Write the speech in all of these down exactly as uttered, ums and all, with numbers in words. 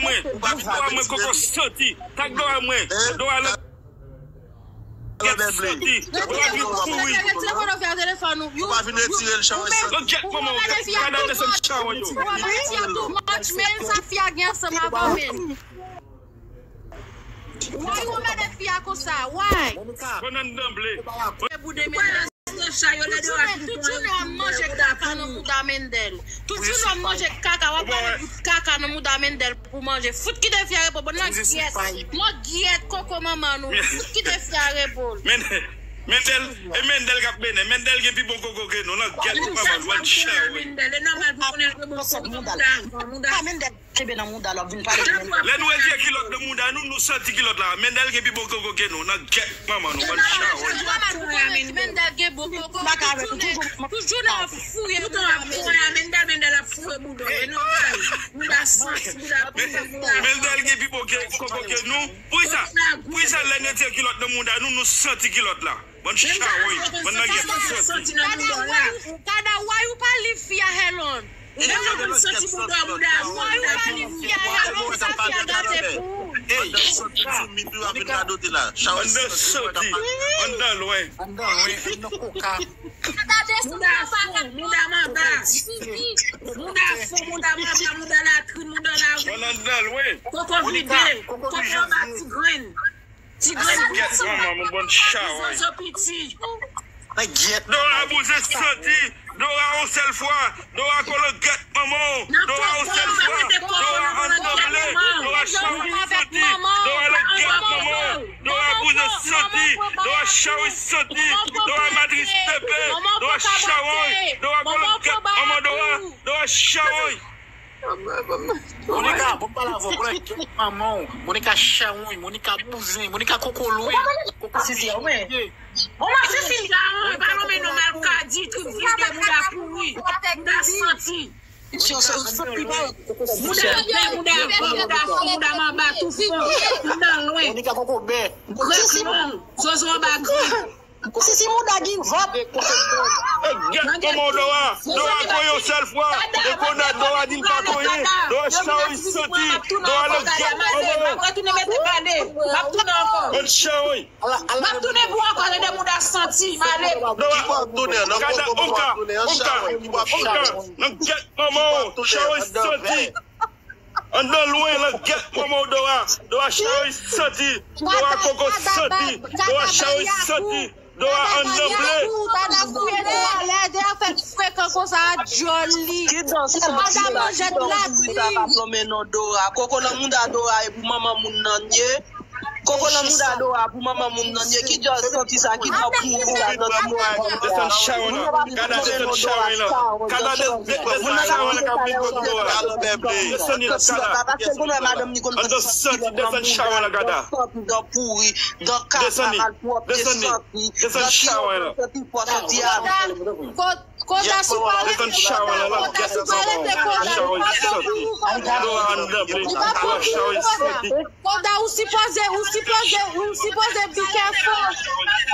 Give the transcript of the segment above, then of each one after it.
mwen, Dora mwen koko santi. Tag Dora mwen, Dora nan gèt santi. Dora vin kouri. Ou pa vin retire l, Sharon santi. Nan gèt manman w, gade de sèn Sharon yo. Ou ap retire too much, men sa fi a gen ansanm avè w, men. Why ou anmède fi a konsa? Why? Bannann danble. Boude Mendel. Tout jounen w ap manje kaka nan mouda Mendel. Tout jounen w ap manje kaka, w ap rale bout kaka nan mouda Mendel pou manje. Fout kite fi a repo, bon, nan gyèt. Nan gyèt koko manman nou. Fout kite fi a repo. Men, Mendel, e Mendel k ap mennen. Mendel gen pi bon koko ke nou. Nan gyèt manman nou, an chay. Mendel, e nòmal pou konnen l gen bon koko mouda. Mouda. Kenbe nan mouda l, w ap vin pale de Mendel. Lè nou retire kilòt nan mouda nou, nou santi kilòt la. Mendel gen pi bon koko ke nou. Nan gèt manman nou, bann chawony. Mendel gen bon koko. Tout jounen, tout jounen w ap fouye mouda Mendel. Mendel, Mendel ap fouye bouda w. E nòmal. Mouda santi, mouda pouri, mouda. Mendel gen pi bon ke, koko ke nou. Poukisa? Poukisa lè nou retire kilòt nan mouda nou, nou santi kilòt la? Bann chawony, bann nan gen santi. Gade, why, gade, why ou pa leave fi a alone? Ou pa konn santi bouda, bouda. Why ou pa leave fi a alone, sa fi a gate pou ou? Anndan santi, Monica, santi, anndan lwen. Anndan lwen, anndan koka. Mouda fon, mouda manba. Mouda fon, mouda manba, mouda latrin, mouda lari. Anndan lwen. Koko vide, koko anba ti grenn. Ti grenn piti. Zozo piti. Dora bouzen santi. Dora yon sèl fwa. Dora kolo gèt manman w. Dora yon sèl fwa. Dora anndan ble. Dora chawony santi. Dora le gèt manman w. Dora bouzen santi. Dora chawony santi. Dora matris pepe. Dora chawony. Dora kolo gèt manman Dora. Dora chawony. Monica, bon, m pale avè w, Monica, manman w, Monica chawony, Monica bouzen, Monica koko lwen, koko sisi, wi. Bon, mwen sisi. Chawony, pa nonmen non malkadi, trip vide, mouda pouri, mouda santi. Mouda bè, mouda fon, mouda fon, mouda manba, tou fon, mouda lwen. Monica koko bè. Grèk long, zozo anba grèk. Sisi mouda give up. E gèt manman w Dora. Dora konyen yon sèl fwa. E konda Dora di l pa konyen. Dora chawony santi. Dora le gèt manman w. M ap retounen mete pale. M ap tounen ankò. Bann chawony. M ap tounen pou ankò, tande mouda santi, m ale. Dora, kada, oka, oka, oka, nan gèt manman w, chawony santi. Anndan lwen, nan gèt manman w Dora. Dora chawony santi. Dora koko santi. Dora chawony santi. Dora anndan ble. Dada fouye nan lè, de afè frekan konsa a djòl li. Dada manje latrin. Koko nan mouda Dora e pou manman moun nan ye. Koko nan mouda Dora pou manman moun nan ye. Ki djòl santi sa, ki djòl pou ou la nan mouda Dora. Desann chawony la. Gada desann chawony la. Gada desann chawony la k ap vin kot Dora. Desann li la, gada. Anndan santi, desann chawony la, gada. Desann li. Desann li. Desann chawony la. Koda si pa rete, koda si pa rete, koda si pa rete, koda. Dora anndan ble, Dora chawony santi. Koda ou sipoze, ou sipoze, ou sipoze be careful.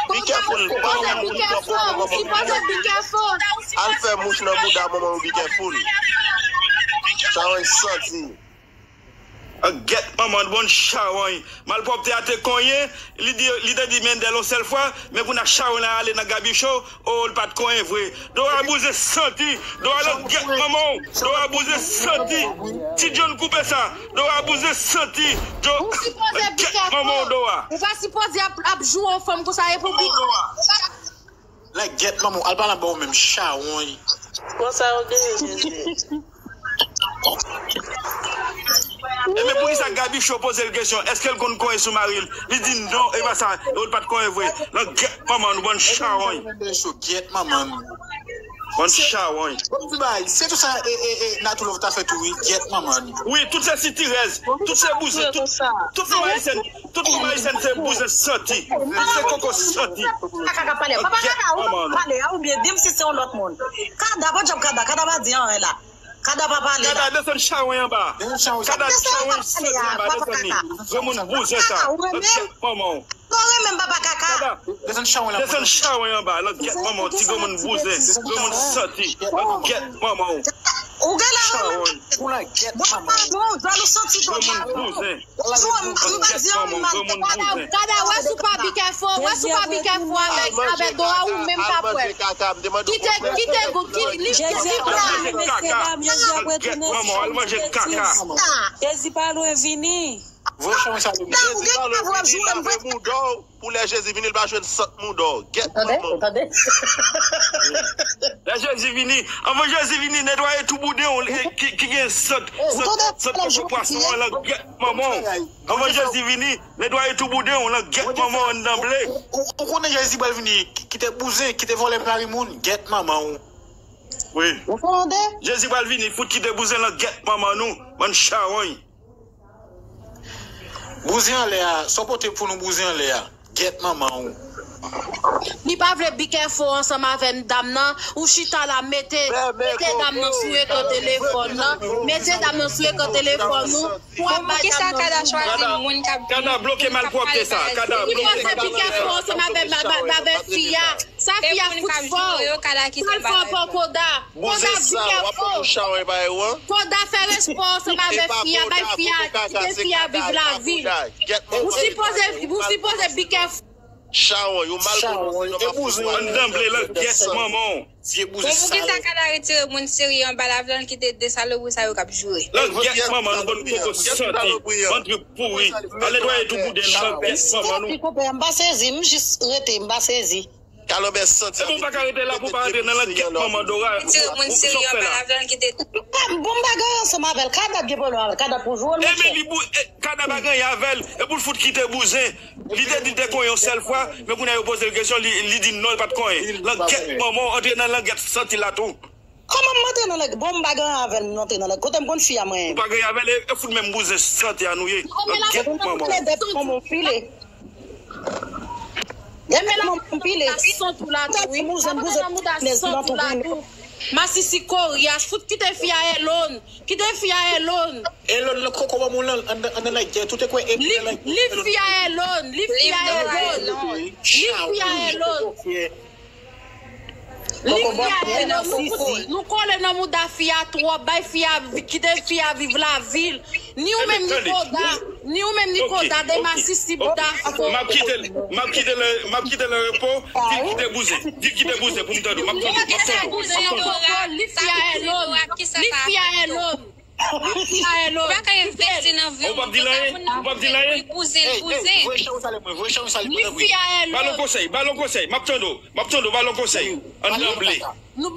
Koda ou sipoze be careful, ou sipoze be careful. Al fè mouch nan bouda manman w, be careful. Chawony santi. Gèt manman w, bann chawony. Malpwòpte a te konyen, li di, li te di Mendel yon sèl fwa, men kounye a chawony la ale nan Gaby Show, o, li pa t konyen vre. Dora bouzen santi, Dora le gèt manman w, Dora bouzen santi. Ti John koupe sa, Dora bouzen santi. Ou sipoze be careful. Ou pa sipoze ap, ap joure yon fanm konsa, e pou bi. Lè gèt manman w, al pale anba w menm, chawony. Konsa yo genyen, Jezi. Ebyen, poukisa Gaby Show poze l kesyon, èske l konn konyen sou mari l? Li di non, e pa sa, yo, l pa t konyen vre. Nan gèt manman nou, bann chawony. Gèt manman nou. Bann chawony. Bon, ti bay, se tou sa, e, e, e, Natou Love ta fè tou, wi, gèt manman nou. Wi, tout se sitirèz, tout se bouzen, tout, tout fanm ayisyèn. Tout fanm ayisyèn se bouzen santi. Se koko santi. Kaka k ap pale. Papa Kaka, ou pa pale a, oubyen di m si se yon lòt moun. Kada, pa djòb Kada, Kada pa di anyen la. Kada pa pale la. Kada, desann chawony anba. Kada, chawony santi anba, desann li. Granmoun bouzen sa. Granmoun bouzen sa. Ou renmen m, Papa Kaka? Desann chawony anba. Desann chawony anba. Lòt gèt manman w, ti granmoun bouzen. Granmoun santi. Lòt gèt manman w. Ou gen la renmen. Pou langyèt manman. Mwen pa bon, jal ou santi do mal. Granmoun bouzen. Granmoun bouzen. Kada, kada, wè si w pa be careful, wè si w pa be careful avèk, avèk do a ou menm pa pwè. Kite, kite, kite, li, li, li, Jezi ap retounen, mesye dam, Jezi ap retounen. Jezi pa lwen vini. Voye chanm sa li. Jezi pa lwen vini, lave mouda w. Pou lè Jezi vini, l pa jwenn sant mouda w. Gèt manman w. Lè Jezi vini, anvan Jezi vini, netwaye tou bouden w ki gen sant, sant, sant koko pwason an lan gèt manman w. Anvan Jezi vini, netwaye tou bouden w lan gèt manman w anndan ble. Ou konnen Jezi pral vini, kite bouzen, kite vòlè mari moun, gèt manman w. Wi. Jezi pral vini, fout kite bouzen lan gèt manman nou, bann chawony. Bouzen anlè a, sa w pote pou nou bouzen anlè a? Gèt manman w. Li pa vle be careful ansanm avè dam nan, ou chita la mete, mete dam nan sou ekran telefòn nan, mete dam nan sou ekran telefòn nou, pou ap bay dam nan sou. Kada bloke malpwòpte sa, Kada bloke malpwòpte sa. Li pa vle be careful ansanm avè, avè fi a. Sa fi a fout fò. Sa l fè ankò Koda? Koda be careful. Koda fè respè ansanm avèk fi a, bay fi a, kite fi a viv lavi l. Ou sipoze, ou sipoze be careful. Chawony, ou mal pwopòze yon map fè. Anndan ble lan gèt manman w. Vye bouzen sal. Bon, poukisa Kada retire moun serye anba lavi l, kite de salopri sa yo k ap joure? Lan gèt manman nou, bann koko santi, bann trip pouri. Al netwaye tou bouden nou, lan gèt manman nou. M pa sezi, m jis rete, m pa sezi. Kalonbè santi. Ebyen ou pa ka rete la pou w pa rantre nan langèt manman Dora. Ou sòk fè la. Bon bagay ansanm avè l. Kada gen pwoblèm avè l. Kada pou jwe l monchè. Kada pa gen anyen avè l. E pou l fout kite bouzen. Li te di l te konyen yon sèl fwa. Men kounye a yo poze l kesyon, li di non, li pa t konyen. Langèt manman w antre nan langèt santi la tou. Kòman m antre nan langèt? Bon, m pa gen anyen avè l, m antre nan langèt. Kote m konn fi a mwen? Ou pa gen anyen avè l, e fout menm bouzen santi a nou ye. Langèt manman w. Kòman w pile? Depi lè m pile. Sa sant ou la tou wi. Sa pran nan mouda sant ou la tou. Masisi koryas, fout kite fi a alone. Kite fi a alone. Alone nan koko manman w lan anndan lagè, tout e kwen epi nan lagè. Leave fi a alone, leave fi a alone. Leave fi a alone. Li fè nou kole nan mouda fi a twòp, bay fi a kite fi a viv lavi l. Ni ou menm ni Koda, ni ou menm ni Koda de masisi bouda fò. M ap kite l, m ap kite l, m ap kite l an repo, di l kite bouzen, di l kite bouzen pou m tande w, m ap tande w, m ap tande w, m ap tande w. Li fè a alone, li fè a alone. Ou pa ka envesti nan vi w. Ou p ap di l anyen? Ou p ap di l anyen? Bouzen, bouzen. Voye chan w sale mwen, voye chan w sale mwen. Ba l yon konsèy, ba l yon konsèy. M ap tande w, m ap tande w, ba l yon konsèy. Anndan ble. Nou pa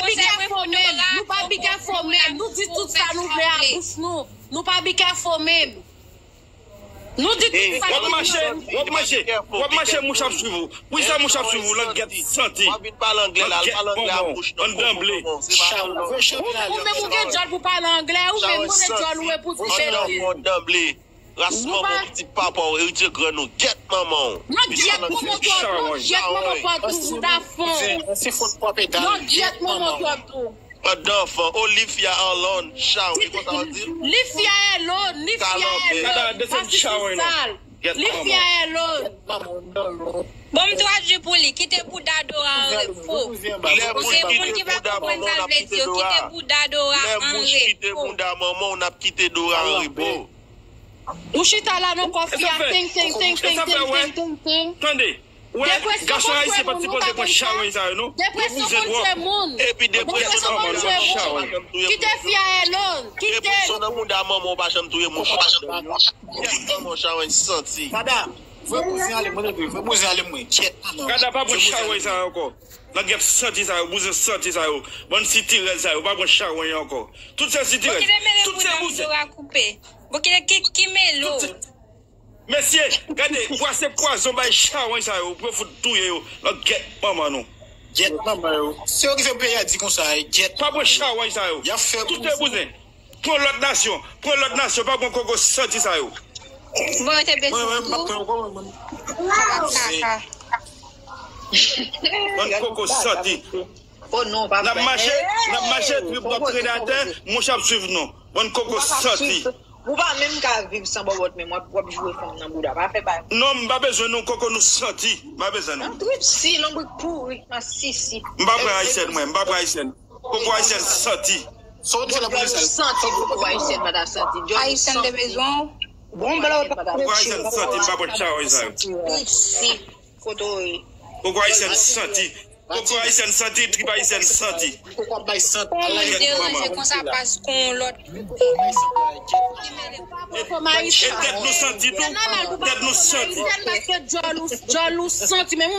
be careful menm, nou pa be careful menm. Nou di tout sa nou vle a bouch nou. Nou pa be careful menm. Nou di tout sa nou vle. W ap mache, w ap mache, w ap mache mouch ap swiv ou. Poukisa mouch ap swiv ou? Langèt santi. W ap vin pale anglè la, al pale anglè a bouch non. Anndan ble. Ou menm ou gen djòl pou pale anglè, ou menm konnen djòl ou e pou ti bebe. Ras manman w, pitit papa w, eritye grann ou, gèt manman w. Yon gyèt manman w twò tou, yon gyèt manman w twò tou, ou dafon. Yon gyèt manman w twò tou. Anndan anfan, o leave fi a alone, chawony, konsa w di l? Leave fi a alone, leave fi a alone. Masisi sal. Leave fi a alone. Bon, m tradui pou li, kite bouda Dora an repo. Pou se moun ki pa konprann sa l vle di yo, kite bouda Dora an repo. Lè mouch kite bouda manman w, n ap kite Dora an repo. Ou chita la nan kò fi a, teng, teng, teng, teng, teng, teng, teng, teng. Tande, wè, gason ayisyen pa t sipoze pran chawony sa yo non. Yo bouzen twòp. Epi depresyon konn tye moun. Kite fi a alone. Kite. Depresyon nan mouda manman w pa janm touye mouch ladan l non. Kèt manman w chawony santi. Kada, voye bouzen ale mwen, voye bouzen ale mwen. Kèt manman w. Kada pa pran chawony sa yo ankò. Langèt santi sa yo, bouzen santi sa yo. Bann sitirèz sa yo, pa pran chawony ankò. Tout se sitirèz. Tout se bouzen. Bon, ki, ki, ki mele w? Mesye, gade, bwase pwazon bay chawony sa yo, pou yo fout touye yo nan gèt manman nou. Gèt manman yo. Se yo ki fè peyi a di konsa, gèt. Pa pran chawony sa yo. Y ap fè tout se bouzen. Pran lòt nasyon, pran lòt nasyon, pa pran koko santi sa yo. Bon, yo te bese tou. Mwen, mwen, m p ap pran yo, mwen. Bann koko santi. N ap mache, n ap mache, trip n ap trennen atè, mouch ap swiv nou. Bann koko santi. Ou pa menm ka viv san bòbòt menm, w ap, w ap joure fanm nan bouda, pa fè bagay. Non, m pa bezwen nou, koko nou santi. M pa bezwen nou. Nan trip si, lonbrik pouri, nan sisi. M pa pran ayisyèn mwen, m pa pran ayisyèn. Koko ayisyèn santi. Sa w di la pou Ayisyen santi, pou Ayisyen pa ta santi. Ayisyen te bezwen. Bon, bala pa. Pou Ayisyen santi, m pa pot chawo sa yo. Isi, kote w ye? Koko Ayisyen santi. Koko Ayisyen santi, trip Ayisyen santi. Koko ap bay santi. Kòman deranje konsa paske yon lòt. E tèt nou santi tou. Tèt nou santi. Paske djòl ou, djòl ou santi, men